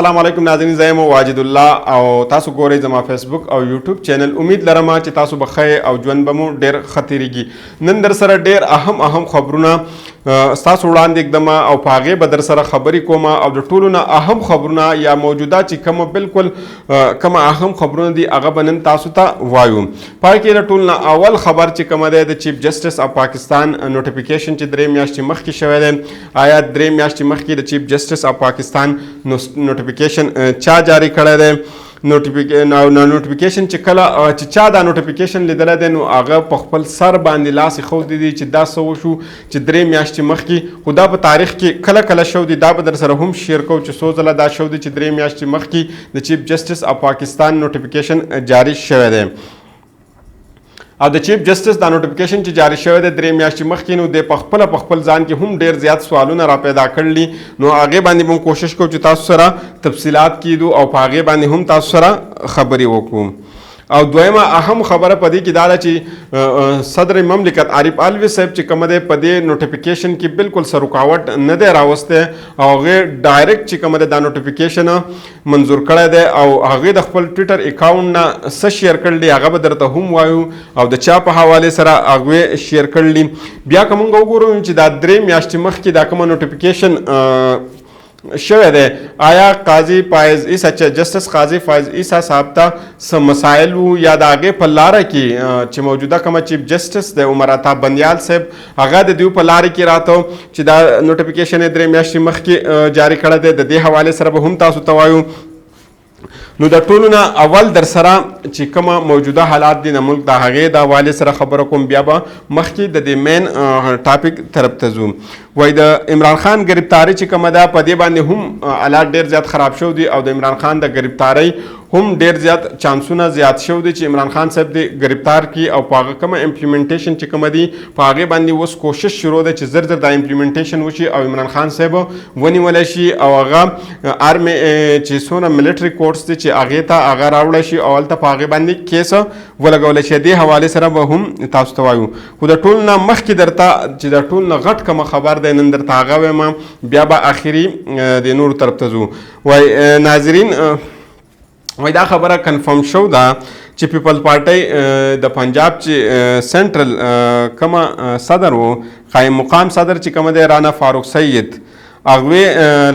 السلام علیکم ناظرین، زه یم واجد الله او تاسو ګورئ زما فیسبوک او یوټیوب چینل. امید لرم چې تاسو به ښه او ژوند به مو ډیر ښه تېرېږي. نن در سره ډیر اهم اهم خبرونه ستاسو وړاندې ږدم او په هغې به در سره خبرې کوم. او د ټولو نه اهم خبرونه یا موجوده چې کومه بالکل کومه اهم خبرونه دي، هغه به نن تاسو ته وایو. پای کې د ټولو نه اول خبر چې کومه دی، د چیف جسټس اف پاکستان نوټیفیکیشن چې 3 میاشتې مخکې شوی دی. آیا 3 میاشتې مخکې د چیف جسټس اف پاکستان نوټیفیکیشن چا جاری کړی دی؟ نوټیفیکیشن چې کله چې چا دا نوټیفیکیشن لیدلی دی، نو هغه په خپل سر باندې لاس ایښودی دی چې دا څه وشو چې 3 میاشتې مخکې. خو دا په تاریخ کې کله کله شو دی، دا به در سره هم شیر کوو چې څو ځله دا شو دی چې 3 میاشتې مخکې د چیف جسټس اف پاکستان نوټیفیکیشن جاری شوی دی. او د چیف جسټس دا نوټیفیکیشن چې جاری شوی دی 3 میاشتې مخکې، نو د په خپل په خپل ځان کې هم ډیر زیات سوالونه را پیدا کړل. نو هغه باندې موږ کوشش کوو چې تاسو سره تفصیلات کیدو او په هغه باندې هم تاسو سره خبرې وکړو. او دویمه اهم خبره په دې کې دا ده چې صدر مملکت عارف علوي صاحب چې کوم دی، په دې نوټیفیکیشن کې بالکل څه رکاوټ نه دی راوستی او هغه ډایرکټ چې کوم دی دا نوټیفیکیشن منظور کړی دی. او هغه د خپل ټویټر اکاونټ نه څه شیر کړل دی، هغه به درته هم وایو او د چا په حواله سره هغه شیر کړل. بیا که موږ وګورو چې دا 3 میاشتې مخکې دا کومه نوټیفیکیشن شوی دی، آیا قاضي فایز عیسی چې جسټس قاضي فایز عیسی صاحب ته څه مسایل وو یا د هغې په لاره کې چې موجوده کومه چیف جسټس دی عمر عطا بندیال صاحب، هغه د دیو په لاره کې راته چې دا نوټیفیکیشن یې 3 میاشتې مخکې جاری کړی دی؟ د دې حوالې سره به هم تاسو ته وایو. نو د ټولو نه اول در سره چې کومه موجوده حالات دي د ملک، د هغې د حوالې سره خبره کوم، بیا به مخکې د دې مین ټاپک طرف ته ځو. وای د عمران خان گرفتاری چې کومه ده، په دې باندې هم حالات ډیر زیات خراب شو دي او د عمران خان د گرفتاری هم ډیر زیات چانسونه زیات شو دي چې عمران خان صاحب دې گرفتار کی. او په هغه کومه امپلیمنټیشن چې کومه دي، په هغه باندې اوس کوشش شروع ده چې زر زر دا امپلیمنټیشن وشي او عمران خان صاحب ونیول شي او هغه آرمي چې څونه ملټري کورټس دي چې هغه ته هغه راوړل شي او هلته په هغه باندې کیس ولګول شي. دې حواله سره به هم تاسو ته وایو. خو د ټول نه مخکې درته چې د ټول نه غټ کومه خبر دی نن درته هغه وایم، بیا به اخري د نور طرف ته ځو. وای ناظرین، وای دا خبره کنفرم شو ده چې پیپل پارټۍ د پنجاب چې سنټرل کومه صدر وو، قائم مقام صدر چې کومه دی رانا فاروق سید، هغوی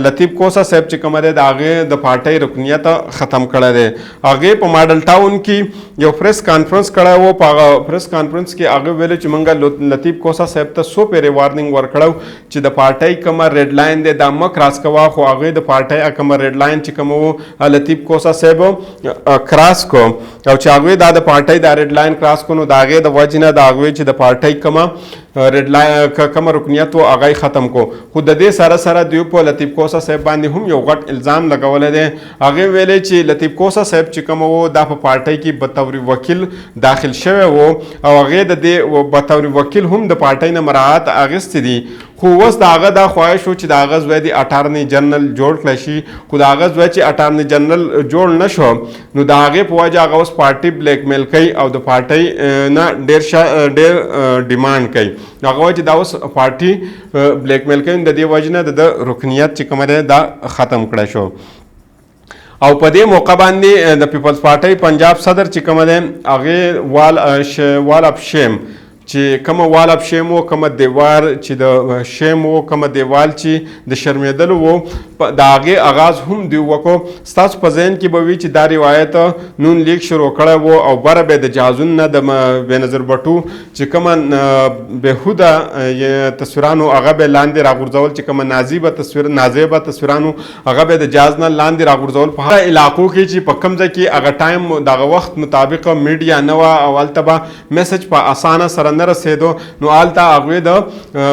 لطیف کوسا صاحب چې کومه دی د هغې د پارټۍ رکنیت ختم کړی دی. هغې په ماډل ټاون کې یو پریس کانفرنس کړی وو. په هغه پریس کانفرنس کې هغه ویل چې مونږ لطیف کوسا صاحب ته څو پیرې وارننګ ورکړو چې د پارټۍ کومه ریډ لاین دی دا مه کراس کوه، خو هغې د پارټۍ کومه ریډ لاین چې کومه وو لطیف کوسا صاحب کراس کو. او چې هغوی دا د پارټۍ دا ریډ لاین کراس کو، نو د هغې د وجې نه د هغوی چې د پارټۍ کومه ریډ لاین کومه رکنیت وو هغه یې ختم کو. خو د دې سره سره دیو په لطیف کوسا صاحب باندې هم یو غټ الزام لګولی دی. هغې ویلی چې لطیف کوسا صاحب چې کوم وو دا په پارټۍ کې بطور وکیل داخل شوی وو او هغې د دې بطور وکیل هم د پارټۍ نه مراعات اخیستې دي. خو اوس د هغه دا خواهش و چې د هغه زوی د اټارني جنرل جوړ کړی شي، خو د هغه زوی چې اټارني جنرل جوړ نه شو، نو د هغې په وجه هغه اوس پارټي بلیک میل کوي او د پارټۍ نه ډېر ډیمانډ کوي. هغه وایي چې دا اوس پارټي بلیک میل کوي، د دې وجې نه د ده رکنیت چې کومه دی دا ختم کړی شو. او په دې موقع باندې د پیپلز پارټۍ پنجاب صدر چې کومه دی هغې وال اف شیم چې کومه وال اف شیم وو، کومه دیوار چې د شیم وو، کومه دیوال چې د شرمېدلو وو، د هغې اغاز هم دی وکړو. ستاسو په ذهن کې به وي چې دا روایت نون لیګ شروع کړی وو او بره به د جهازونو نه د بېنظیر بټو چې کومه بېهوده تصویرانو هغه به لاندې راغورځول، چې کومه نازیبه تصویر نازیبه تصویرانو هغه به د جهاز نه لاندې راغورځول په هغه علاقو کې چې په کوم ځای کې هغه ټایم دغه وخت مطابق میډیا نه وه او هلته به میسج په اسانه سره نه رسېدو، نو هلته هغوی د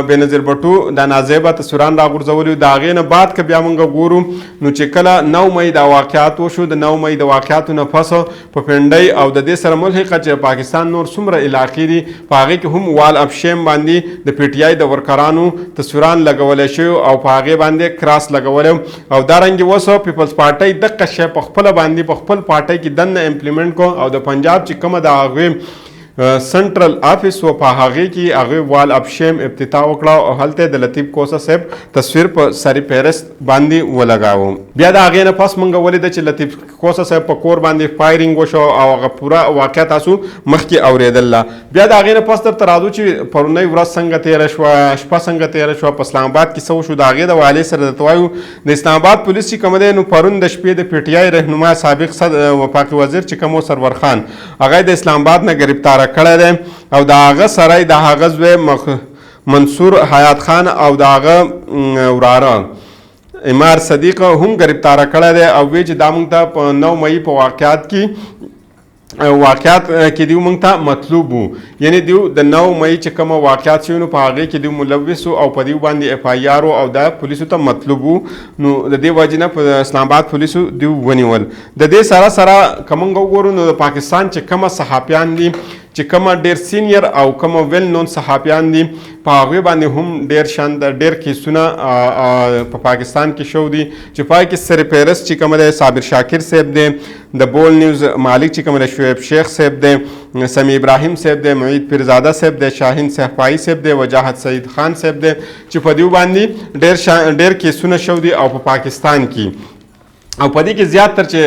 بېنظیر بټو د نازیبه تصویران راغورځولي. د هغې نه بعد که بیا موږ ګورو، نو چې کله 9 مئی دا واقعات وشو، د 9 مئی د واقعاتو نه پس په پنډۍ او د دې سره ملحقه چې پاکستان نور څومره علاقې دي، په هغې کې هم وال اف شیم باندې د پي ټي آی د ورکرانو تصویران لګولی شوي او په هغې باندې کراس لګولی. او دارنګې اوس پیپلز پارټۍ دقه شی په خپله باندې په خپل پارټۍ کې دننه امپلیمنټ کو او د پنجاب چې کومه د هغوی سنټرل آفس و، په هغې کې هغوی وال اف شیم افتتاح وکړه او هلته د لطیف کوسه صاحب تصویر په سری فهرست باندې ولګاوه. بیا د هغې نه پس مونږ ولیده چې لطیف کوسه صاحب په کور باندې فایرینګ وشو او هغه پوره واقعه تاسو مخکې اورېدله. بیا د هغې نه پس درته راځو چې پرونۍ ورځ څنګه تېره شوه، شپه څنګه تېره شوه، په اسلام آباد کې څه وشو، د هغې د والې سره درته وایو. د اسلام آباد پولیس چې کوم دی نو پرون د شپې د پي ټي آی رهنما سابق وفاقي وزیر چې کوم و سرور خان، هغه د اسلام آباد نه ګرفتاره کړی دی او د هغه سره د هغه زوی منصور حیات خان او د هغه وراره امار صدیق هم ګرفتاره کړی دی او وی چې دا مونږ ته په 9 مئی په واقعات کې دیو مونږ ته مطلوب وو، یعنی دیو د 9 مئی چې کومه واقعات شوي نو په هغې کې دیو ملوث وو او په دیو باندې اف آی آر او دا پولیسو ته مطلوب وو، نو د دې وجې نه په اسلام آباد پولیسو دیو ونیول. د دې سره سره که مونږ وګورو نو د پاکستان چې کومه صحافیان دي، چې کومه ډېر سینیر او کومه ویل نون صحافیان دي، په هغوی باندې هم ډېر شان ډېر کیسونه په پاکستان کې شو دي، چې پای کې سر فهرست چې کومه دی صابر شاکر صاحب دی، د بول نیوز مالک چې کومه دی شعیب شیخ صاحب دی، سمیع ابراهیم صاحب دی، معید پیرزاده صاحب دی، شاهین صحفايي صاحب دی، وجاهت سعید خان صاحب دی، چې په دیو باندې ډېر کیسونه شو دي او په پاکستان کې. او په دې کې زیات تر چې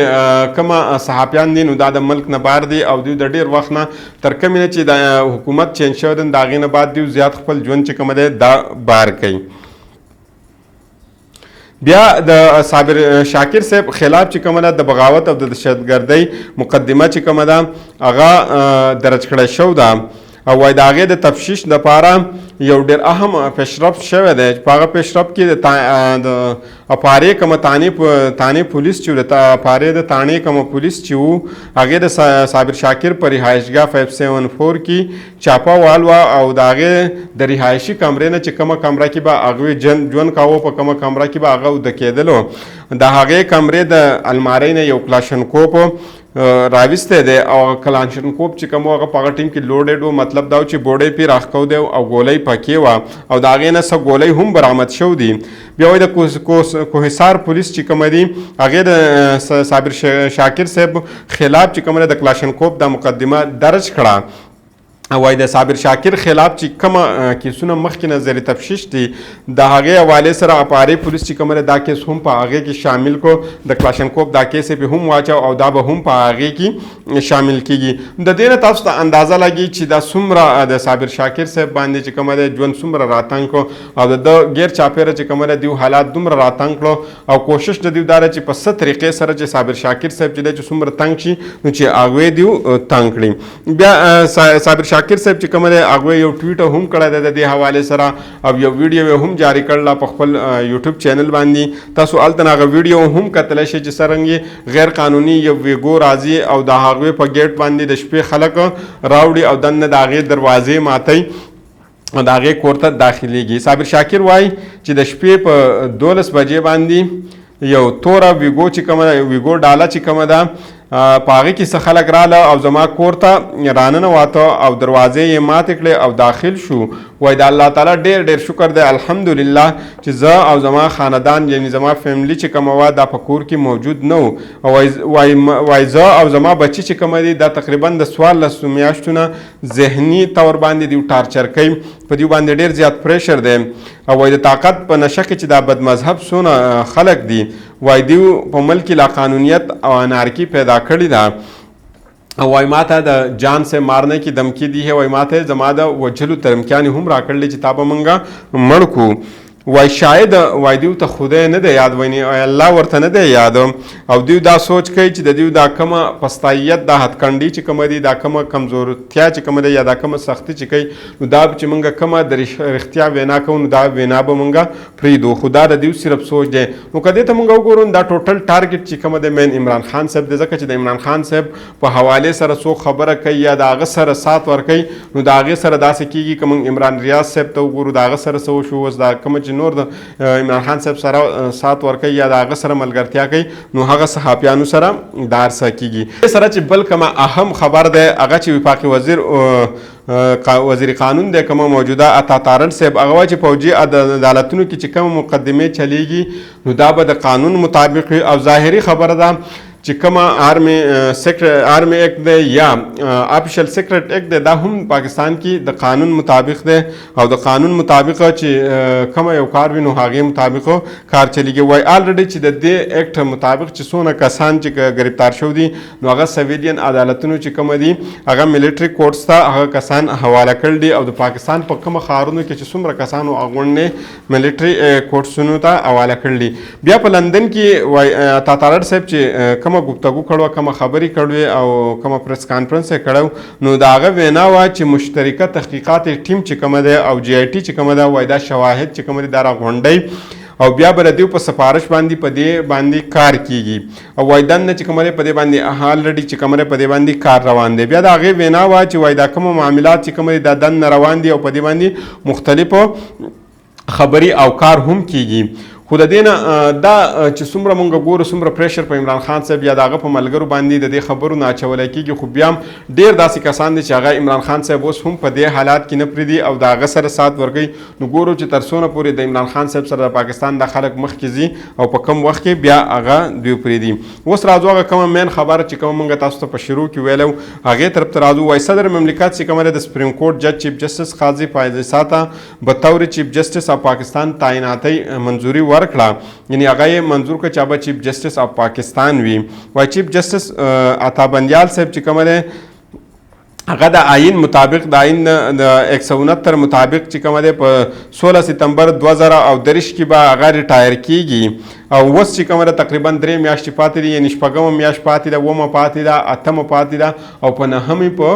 کومه صحافیان دي نو دا د ملک نه بهر دي او دوی د ډېر وخت نه تر کومې نه چې د حکومت چینج شوی دی د هغې نه بعد دوی زیات خپل ژوند چې کومه دی دا بهر کوي. بیا د صابر شاکر صاحب خلاف چې کومه ده د بغاوت او د دهشتګردۍ مقدمه چې کومه ده هغه درج کړی شو ده او وایي د هغې د تفتیش دپاره یو ډېر اهم پیشرفت شوی دی، چې په هغه پیشرفت کې د اپارې کومه تانې پولیس چې و، د اپارې د تاڼې کومه پولیس چې وو هغې د صابر شاکر په رهایشګاه 574 کې چاپه والوه او د هغې د رهایشي کمرې نه چې کومه کمره کې به هغوی ژوند کاوه، په کومه کمره کې به هغه اوده کېدلو، د هغې کمرې د المارۍ نه یو کلاشنکوپ راویستی دی او هغه کلاشنکوپ چې کوم و هغه په هغه ټیم کې لوډډ و، مطلب دا و چې بوډۍ پې راښکو دی او ګولۍ پکې وه او د هغې نه څه ګولۍ هم برآمد شو دي. بیا وایي د کوهسار پولیس چې کومه دي هغې د صابر شاکر صاحب خلاف چې کومه ده د کلاشنکوپ دا مقدمه درج کړه. وایي د صابر شاکر خلاف چې کومه کیسونه مخکې نه زیر تفتیش دي د هغې حوالې سره اپارې پولیس چې کومه ده دا کیس هم په هغې کې شامل کړو، د کلاشنکوپ دا کیس یې پې هم واچو او دا به هم په هغې کې شامل کیږي. د دې نه تاسو ته اندازه لګي چې دا څومره د صابر شاکر صاحب باندې چې کومه ده ژوند څومره راتنګ کړو او د ده ګیر چاپېره چې کومه ده دیو حالات دومره راتنګ کړو او کوشش د دیو دا ده چې په څه طریقې سره چې صابر شاکر صاحب چې دی چې څومره تنګ شي نو چې هغوی دیو تنګ کړي. بیا صابر شاکر صاحب چې کومه دی هغوی یو ټویټ هم کړی دی د دې حوالې سره او یو ویډیو یې هم جاري کړله په خپل یوټیوب چینل باندې. تاسو هلته هغه ویډیو هم کتلی شئ چې څرنګه غیر قانوني یو ویګو راځي او د هغوی په ګیټ باندې د شپې خلک راوړي او دننه د هغې دروازې ماتوي او د هغې کور ته داخلېږي. صابر شاکر وایي چې د شپې په 12 بجې باندې یو توره ویګو چې کومه ده، ویګو ډاله چې کومه ده، په هغې کې څه خلک راله او زما کور ته راننوته او دروازې یې ماتې کړې او داخل شو. وایي د الله تعالی ډېر ډېر شکر دی الحمدلله چې زه او زما خاندان یعنی زما فیملی چې کومه وه دا په کور کې موجود نه و. او وایي زه او زما بچي چې کومه دي دا تقریبا د 14 میاشتو نه ذهني طور باندې دیو ټارچر کوي، په دیو باندې ډېر زیات پریشر دی. او وایي د طاقت په نشه کې چې دا بدمذهب څونه خلک دي، وایي دیو په ملک کې لاقانونیت او انارکي پیدا کړې ده. او وایي ما ته د جان سه مارنه کې دمکې دی، وایي ما ته زما د وژلو ترمکیانې هم راکړلې چې تا به مونږه مړ کړو. وایي شاید وایي دیو ته خدای نه دی یاد، وایي الله ورته نه دی یاد. او دیو دا سوچ کوي چې د دیو دا کومه پستاییت، دا هتکنډي چې کومه دي، دا کومه کمزورتیا چې کومه ده یا دا کومه سختي چې کوي، نو دا چې مونږ کومه د رښتیا وینا کوو نو دا وینا به مونږ پرېږدو. خو دا د دیو صرف سوچ دی. نو که دې ته مونږ وګورو دا ټوټل ټارګټ چې کومه دی مین عمران خان صاحب دی، ځکه چې د عمران خان صاحب په حوالې سره څوک خبره کوي یا د هغه سره سات ورکوي نو د هغې سره داسې کېږي. که مونږ عمران ریاض صاحب ته وګورو د هغه سره څه وشو، اوس دا کومه چې نور د عمران خان صاحب سره سات ورکوي یا د هغه سره ملګرتیا کوي نو هغه صحافیانو سره دا هر څه کېږي. دې سره چې بل کومه اهم خبر دی هغه چې وفاقي وزیر قانون دی کومه موجوده عطا تارړ صاحب، هغه وایي چې فوجي عدالتونو کې چې کومه مقدمې چلیږي نو دا به د قانون مطابق وي. او ظاهري خبره ده چې کومه آرمي سیکرټ آرمي ایکټ دی یا افیشل سیکرټ ایکټ دی، دا هم پاکستان کې د قانون مطابق دی او د قانون مطابق چې کومه یو کار وي نو هغې مطابق کار چلیږي. وای آلریډي چې د دې ایکټ مطابق چې څونه کسان چې گرفتار شوي دي نو هغه سویلین عدالتونو چې کوم دي هغه ملټري کورټس ته هغه کسان حواله کړل دي او د پاکستان په کومه ښارونو کې چې څومره کسانو هغه ملټري کورټسونو ته حواله کړل دي. بیا په لندن کې وای عطا تارړ صاحب چې کومه گفتگو کړو، کومه خبرې کړوې او کومه پریس کانفرنس یې کړو، نو د هغه وینا وه چې مشترکه تحقیقات ټیم چې کومه ده او جی آی ټي چې کومه ده، وای دا شواهد چې کومه دي دا راغونډوي او بیا به د دیو په سفارش باندې په دې باندې کار کیږي او وای دننه چې کومه په دې باندې آلریډي چې کومه په دې باندې کار روان دی. بیا د هغې وینا وه چې وای دا کوم معاملات چې کومه دا دننه روان دي او په دې باندې مختلفو خبرې او کار هم کیږي. خو د دې نه دا چې څومره مونږ ګورو څومره پریشر په عمران خان صاحب یا د هغه په ملګرو باندې د دې خبرو نه اچولی کېږي، خو بیا هم ډېر داسې کسان دي چې هغه عمران خان صاحب اوس هم په دې حالات کې نه پرېږدي او د هغه سره سات ورکوي. نو ګورو چې تر څونه پورې د عمران خان صاحب سره د پاکستان د خلک مخکې ځي او په کم وخت کې بیا هغه دوی پرېږدي. اوس راځو هغه کومه مین خبره چې کومه مونږ تاسو ته په شروع کې ویلی وو هغې طرف ته راځو. وایي صدر مملکت چې کومه د سپریم کورټ جج چیف جسټس قاضي فایز عیسی ته بطور چیف جسټس آف پاکستان تعیناتۍ منظوري ورکړه، یعنی هغه یې منظور کړ چې هغه چیف جسټس آف پاکستان وي. وایي چیف جسټس عطا بندیال صاحب چې کومه دی هغه د آئین مطابق د آئین د 169 مطابق چې کومه دی په 16 ستمبر 2023 کې به هغه ریټایر کیږي او اوس چې کومه ده تقریبا 3 میاشتې پاتې دي، یعنی شپږمه میاشت پاتې ده، اوومه پاتې ده، اتمه پاتې ده او په نهمې په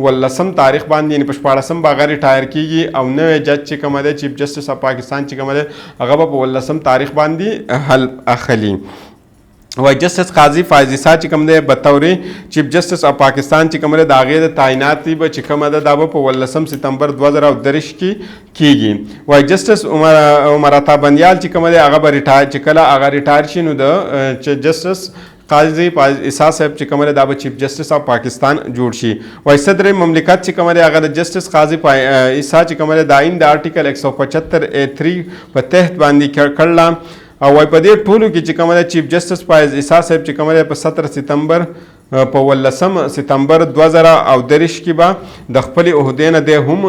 ولسم تاریخ باندې یعنی په 16 به هغه ریټایر کیږي او نوی جج چې کومه دی چیف جسټس آف پاکستان چې کومه دی هغه به په ولسم تاریخ باندې حلف اخلي. وای جسټس قاضي فایز عیسی چې کوم دی بطور چیف جسټس آف پاکستان چې کوم دی د هغې د تعیناتي به چې کومه ده دا به په 18 ستمبر 2023 کې کیږي. وای جسټس عمر عطا بندیال چې کوم دی هغه به ریټایر چې کله هغه ریټایر شي نو د جسټس قاضي فایز عیسی صاحب چې کوم دی دا به چیف جسټس آف پاکستان جوړ شي. وای صدر مملکت چې کوم دی هغه د جسټس قاضي عیسی چې کوم دی د آئین د آرټیکل 175 ای 3 په تحت باندې کړله او وای په دې ټولو کې چې کومه ده چیف جسټس فایز عیسی صاحب چې کومه ده په 17 ستمبر په 18 ستمبر 2023 کې به د خپلې عهدې نه دی هم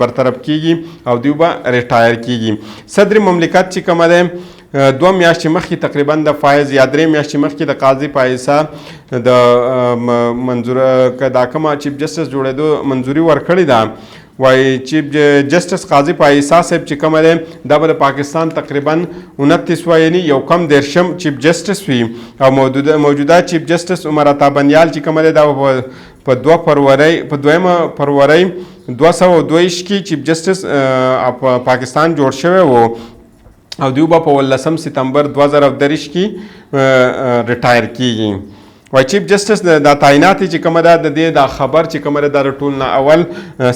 برطرف کیږي او دیو به ریټایر کیږي. صدر مملکت چې کومه ده 2 میاشتې مخکې تقریبا د فایز یا 3 میاشتې مخکې د قاضي فایز د منظور دا کومه چیف جسټس جوړېدو منظوري ورکړې ده. وایي چیف جسټس قاضي فایز عیسی صاحب چې کومه دی دا به د پاکستان تقریبا 29 وه، یعنی یو کم دېرشم چیف جسټس وي او موجوده چیف جسټس عمر عطا بندیال چې کومه دی دا به په 2 فرورۍ په 2 فرورۍ 222 کې چیف جسټس پاکستان جوړ شوی و او دیو به په 18 ستمبر 2023 کې ریټایر کیږي. وای چیف جسټس دا تعینات چې کومه ده د دې دا خبر چې کومه ده دا ټول نه اول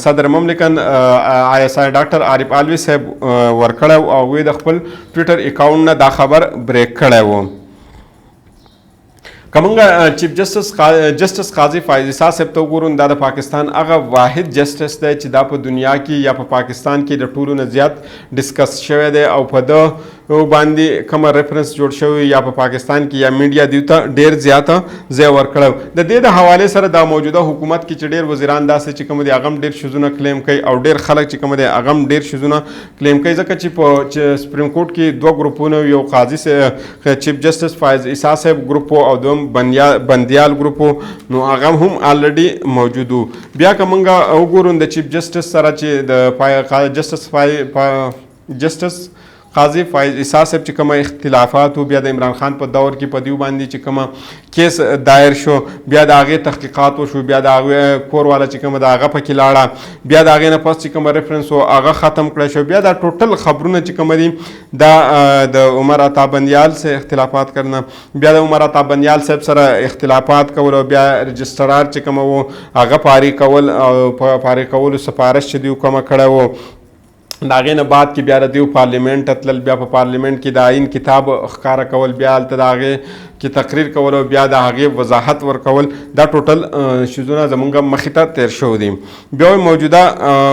صدر مملکت آی اس آی ډاکټر عارف علوي صاحب ورکړی او هغوی د خپل ټویټر اکاونټ نه دا خبر بریک کړی و. که موږ چیف جسټس قاضي فایز عیسی صاحب ته وګورو دا د پاکستان هغه واحد جسټس دی چې دا په دنیا کې یا په پاکستان کې د ټولو نه زیات ډسکس شوی دی او په ده باندې کومه ریفرنس جوړ شوی یا په پاکستان کې یا میډیا دیو ته ډیر زیات ځای ورکړی. د دې د حوالې سره دا موجوده حکومت کې چې ډیر وزیران داسې چې کوم دي هغه هم ډیر شیزونه کلیم کوي او ډیر خلک چې کوم دي هغه هم ډیر شیزونه کلیم کوي، ځکه چې په سپریم کورټ کې 2 ګروپونه، یو قاضي چیف جسټس فایز عیسی صاحب ګروپ او دوم بندیال ګروپ، نو هغه هم آلریډي موجود وو. بیا که موږ وګورو د چیف جسټس سره چې د جسټس قاضي فایز عیسی صاحب چې کومه اختلافات وو بیا د عمران خان په دور کې په دیو باندې چې کومه کیس دایر شو بیا د هغې تحقیقات وشو، بیا د هغې کور والا چې کومه د هغه پکې لاړه، بیا د هغې نه پس چې کومه ریفرنس و هغه ختم کړی شو. بیا دا ټوټل خبرونه چې کومه دي دا د عمر عطا بندیال سره اختلافات کرنه، بیا د عمر عطا بندیال صاحب سره اختلافات کول او بیا رجسټرار چې کومه وو هغه فارغ کول او فارغ کولو سفارش چې دیو کومه کړی وو. د هغې نه بعد کې بیا د دیو پارلیمنټ ته تلل، بیا په پارلیمنټ کې د آئین کتاب ښکاره کول، بیا هلته د هغې کې تقریر کول او بیا د هغې وضاحت ورکول، دا ټوټل شیزونه زمونږ مخې ته تیر شوي دي. بیا موجوده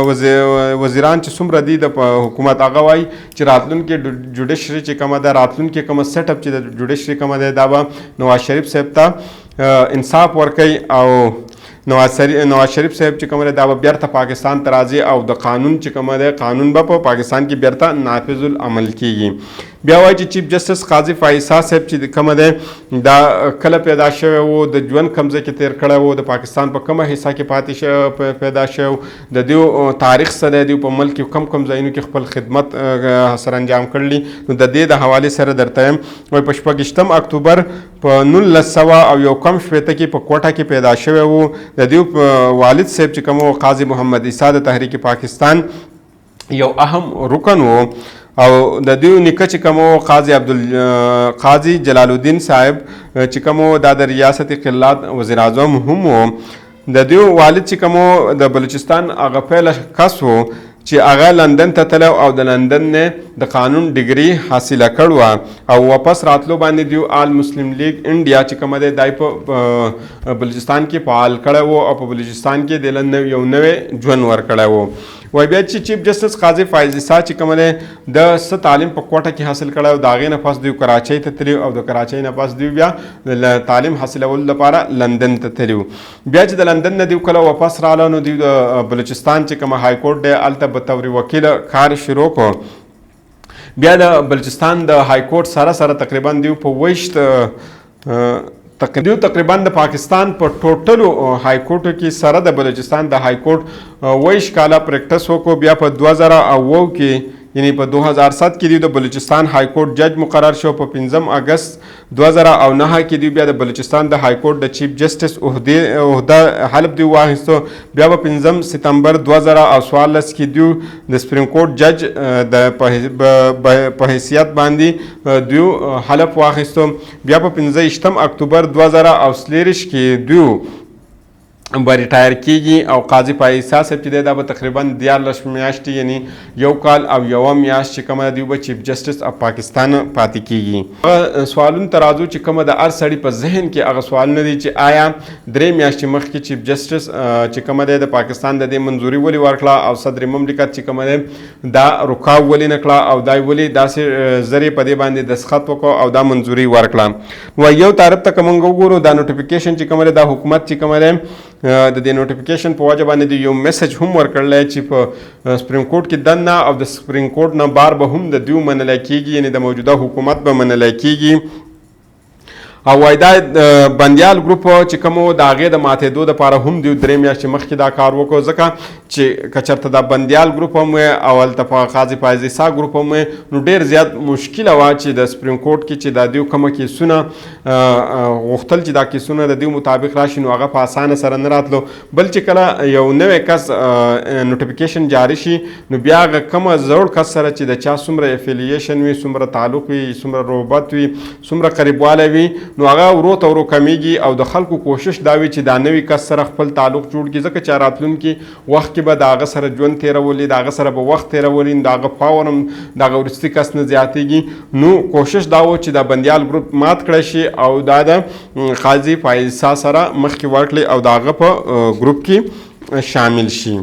وزیران چې څومره دي د حکومت، هغه وایي چې راتلونکې جوډیشري چې کومه ده، راتلونکې کومه سیټ اپ چې د جوډیشري کومه ده، دا به نواز شریف صاحب ته انصاف ورکوي او نواز شریف صاحب چې کوم دی دا به بیرته پاکستان ته راځي او د قانون چې کوم دی، قانون به په پاکستان کې بیرته نافذ العمل کیږي. بیا وایي چې چیف جسټس قاضي فایز عیسی صاحب چې کوم دی، دا کله پیدا شوی وو، د ژوند کوم ځای کې تیر کړی وو، د پاکستان په کومه حصه کې پاتې شوی، پیدا شوی، د دیو تاریخ څه دی، دیو په ملک کې کم کم ځایونو کې خپل خدمت سره انجام کړلی. نو د دې د حوالې سره درته یم، وایي په 26 اکتوبر په 1961 کې په کوټه کې پیدا شوی وو. د دیو والد صاحب چې کوم وو، قاضي محمد عیسی، د تحریک پاکستان یو اهم رکن وو او د دیو نیکه چې کوم وو، قاضي عبد قاضي جلال الدین صاحب چې کوم وو، دا د ریاست قلات وزیر اعظم هم وو. د دیو والد چې کوم وو، د بلوچستان هغه پهله کس وو چې هغه لندن ته تللی او د لندن نه د قانون ډیګري حاصله کړې وه او واپس راتلو باندې دیو آل مسلم لیګ انډیا چې کومه دی، دای په بلوچستان کې فعال کړی وو او په بلوچستان کې د یو نوی ژوند ورکړی وو. وای بیا چې چیف جسټس قاضي فایز عیسی چې کومه دی، د څه تعلیم په کوټه کې حاصل کړی او د هغې نه پس دوی کراچۍ ته تللی او د کراچۍ نه پس دوی بیا د تعلیم حاصلولو لپاره لندن ته تللی وو. بیا چې د لندن نه دوی کله واپس راغله، نو دوی د بلوچستان چې کومه های کورټ دی، هلته به طور وکیل کار شروع کړ. بیا د بلوچستان د های کورټ سره سره تقریبا دیو په ویشت دیو تقریبا د پاکستان په ټوټلو های کورټو کې سره د بلوچستان د های کورټ 22 کاله پریکټس وکړو. بیا په 2007 کې، یعنی په 2007 کې دی د بلوچستان های کورټ جج مقرر شو. په 5 اگست 2009 کې دی بیا د بلوچستان د های کورټ د چیف جسټس عہده حلف دی واخیستو. بیا په 5 ستمبر 2014 کې دیو د سپریم کورټ جج د په حیثیت باندې دیو حلف واخیستو. بیا په 25 اکتوبر 2024 کې دیو به ریټایر کیږي او قاضي فایز عیسی صاحب چې دی، دا به تقریبا 13 میاشتې، یعنی یو کال او یوه میاشت چې کومه ده، دوی به چیف جسټس اف پاکستان پاتې کیږي. هغه سوالونو ته راځو چې کومه د هر سړي په ذهن کې هغه سوالونه دي چې آیا 3 میاشتې مخکې چیف جسټس چې کومه دی د پاکستان د دې منظوري ولې ورکړه او صدر مملکت چې کومه دی دا رکاو ولې نه کړه او دا ولې داسې زرې په دې باندې دستخط وکړو او دا منظوري ورکړه؟ و یو طرف ته که موږ وګورو، دا نوټیفیکیشن چې کومه دی، دا حکومت چې کومه دی، د دې نوټیفیکیشن په وجه باندې یو میسج هم ورکړلی چې په سپریم کورټ کې دننه او د سپریم کورټ نه بار به هم د دیو منلی کیږي، یعنی د موجوده حکومت به منلی کیږي. او وای دا بندیال ګروپ چې کوم و، د هغې د ماتېدو دپاره هم دیو 3 میاشتې مخکې دا کار وکړو، ځکه چې که چېرته دا بندیال ګروپ هم وی او هلته په قاضي فایز عیسی ګروپ هم وی، نو ډېر زیات مشکله وه چې د سپریم کورټ کې چې دا دیو کومه کیسونه غوښتل چې دا کیسونه د دیو مطابق راشي، نو هغه په اسانه سره نه راتلو. بل چې کله یو نوی کس نوټیفیکیشن جاری شي، نو بیا هغه کومه زوړ کس سره چې د چا څومره افیلیشن وي، څومره تعلق وي، څومره رغبت وي، څومره قریبوالی وي، نو هغه ورو ته ورو کمیږي او د خلکو کوشش دا وي چې دا نوي کس سره خپل تعلق جوړ کړي، ځکه چې راتلونکي وخت کې به د هغه سره ژوند تېرولي، د هغه سره به وخت تېرولي، د هغه پاور هم د هغه وروستي کس نه زیاتېږي. نو کوشش دا و چې دا بندیال ګروپ مات کړی شي او دا د قاضي فایز عیسی سره مخکې ورکړي او د هغه په ګروپ کې شامل شي.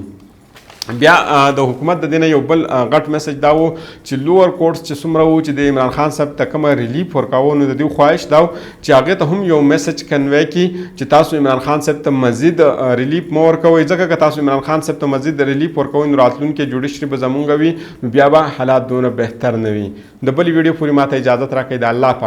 بیا د حکومت د دې نه یو بل غټ میسج دا و چې لوور کورټس چې څومره وو چې د عمران خان صاحب ته کومه ریلیف ورکاوه، نو د دې خواهش دا و چې هغې ته هم یو میسج کنوی کړي چې تاسو عمران خان صاحب ته مزید ریلیف مه ورکوئ، ځکه که تاسو عمران خان صاحب ته مزید ریلیف ورکوئ، نو راتلونکې جوډیشري به زمونږ وي، نو بیا به حالات دونه بهتر نه وي. د بلې ویډیو پورې ماته اجازت راکړئ. د الله په امان.